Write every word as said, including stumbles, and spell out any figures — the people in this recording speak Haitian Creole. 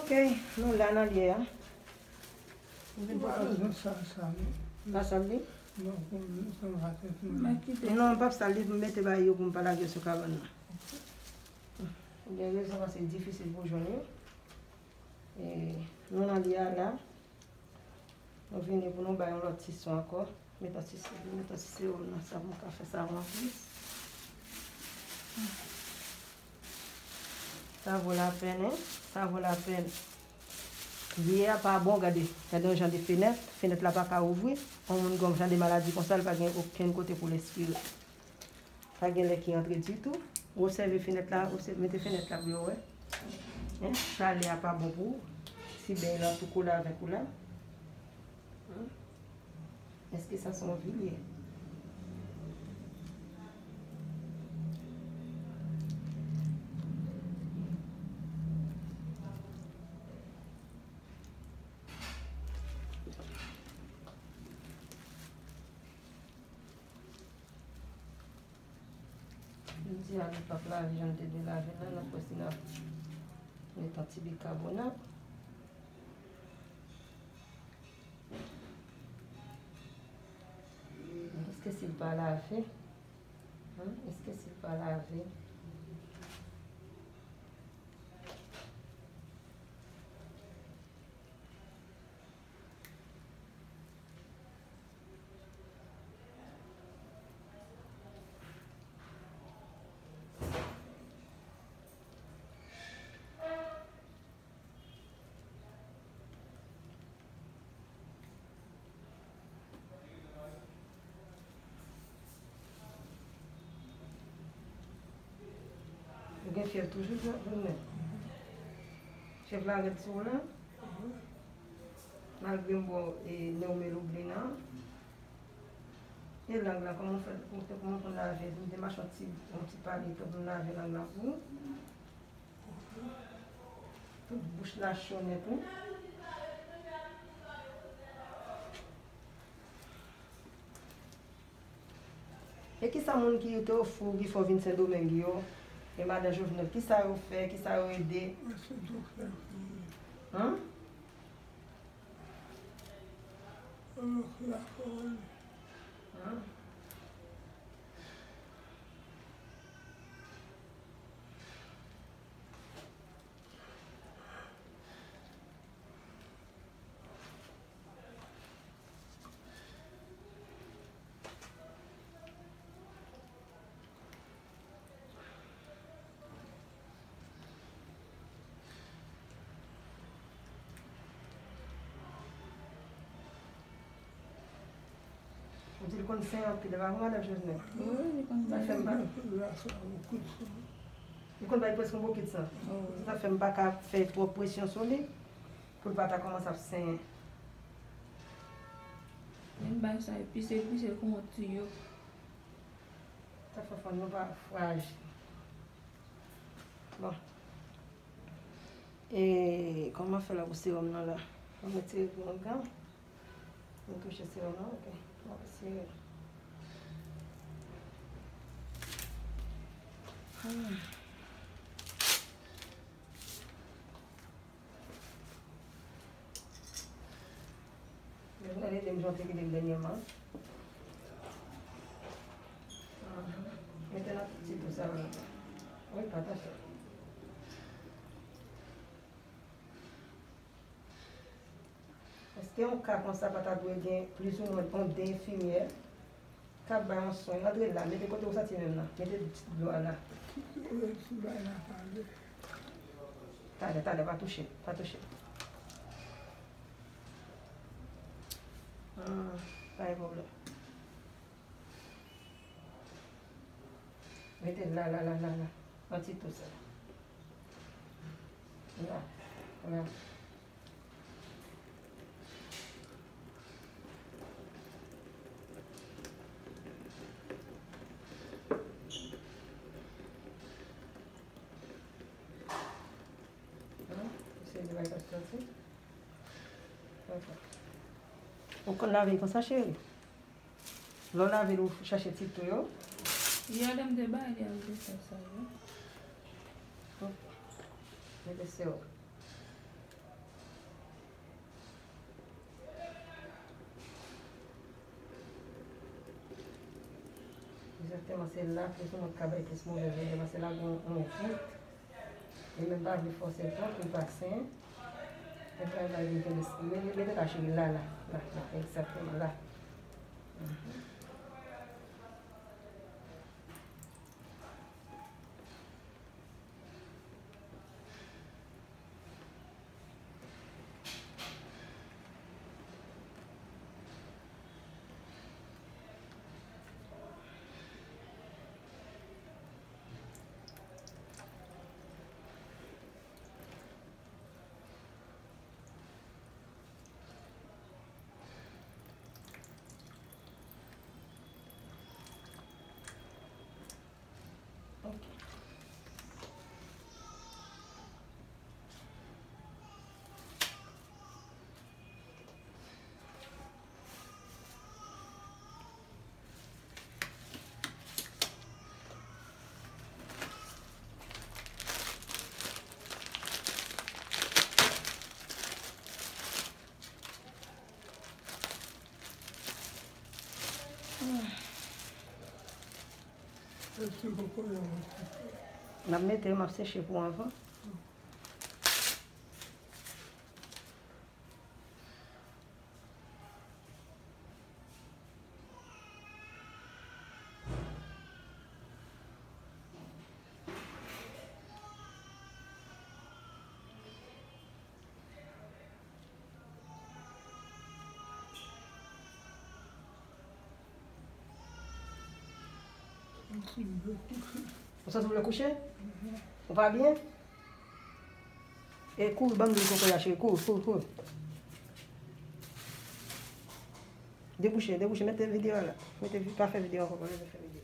Ok, nou la nan lyè a. Ou vin pou kòz. Sa, sa, non. Pa sal li? Non, pou m, pou m pa te fini. Non, m p ap sal li, m mete bay yo pou m pa lage yo sou kabann nan. Ou gen rezon, paske difisil pou jwenn yo. E, nou nan lyè a la. Nou vini pou nou bay yon lòt ti swen ankò. Met yon ti, met yon ti sewòm nan sa pou m ka fè savon an plis. Sa vo lapèn, hein? Sa vo lapèn. Vye a pa bon, gade. Gade yon jan de fenèt. Fenèt la pa ka ouvri. Yon moun gen yon jan de maladi konsa, li pa gen okenn kote pou l espire. Pa gen lè ki antre ditou. Ou obsève fenèt la, obsève, mete fenèt la pou yo wè. Hein? Chalè a pa bon pou ou. Si bèy la tou kole avèk ou la. Hein? Èske sa se yon vi l ye? Jodi a, nou p ap lave jan n te dwe lave l la, n ap wè si n ap met yon ti bikabonat. Èske si l pa lave? Hein? Èske si l pa lave? Ou gen fyèv toujou, Josnel? Fyèv la rèd sou ou la? Malgre m ba w, e, Neomel ou blinan. E lang lan, kòman w fè, kòman w konn lave? M te mache yon ti, yon ti pale tou pou m lave lang lan pou ou. Tout bouch la cho nèt wi. E kisa moun ki te ofri w, ki fè w vin Sendomeng yo? E madan Jovenel, kisa yo fè, kisa yo ede? Mwen se doktè ki... Hein? Mwen se la fòl. Hein? Ou di l konn senyen anpil, e pa vre, madan Jovenel? Wi, li konn senyen. Sa fè m pa, li konn bay prèske yon bokit san. Wi. Sa fè m pa ka fè twòp presyon sou li pou l pa ta kòmanse ap senyen. Lè m bay sa, epi se, epi se kon yon tiyo. Sa fè fanm nou pa frajil. Bon. E kòman fè la pou sewòm nan la? Mwen retire pou yon gan. Mwen touche sewòm nan, ok. Mwen retire. Hmm. Mwen ede m jan te kite m dènyèman. Mete nan ti tou sa la. Wi, pataje. Èske yon ka konsa pa ta dwe gen plizoumwen yon de enfimyè k ap bay yon swen? Antre la, mete kote w santi menm nan. Mete ti dlo a la. Talè, talè, pa touche, pa touche. Hmm, pa gen pwoblèm. Mete l la, la, la, la, la. Yon ti tou sa. La, la. Ou konn lave l konsa, cheri? Lè w lave l, ou chache ti tou yo? Yè lè m te bay li a, m te fè sa, wi. Mete sewòm. Egzakteman, se la plis ou mwen ka bay plis move zide, paske la gen yon vit. E menm pa vle fòse twòp, li pa sen. Men travay la vin kenbe, mete, mete la, cheri, la, la, la, la, egzakteman, la. Mhm. Ok. N ap mete yo, m ap seche pou anvan. Ou santi w vle kouche? Ou pa byen? E kouri, ban m lwil kokoye a, cheri, kouri, kouri, kouri. Debouche, debouche, mete videyo a la. Mete vi-, pa fè videyo ankò, pa fè videyo.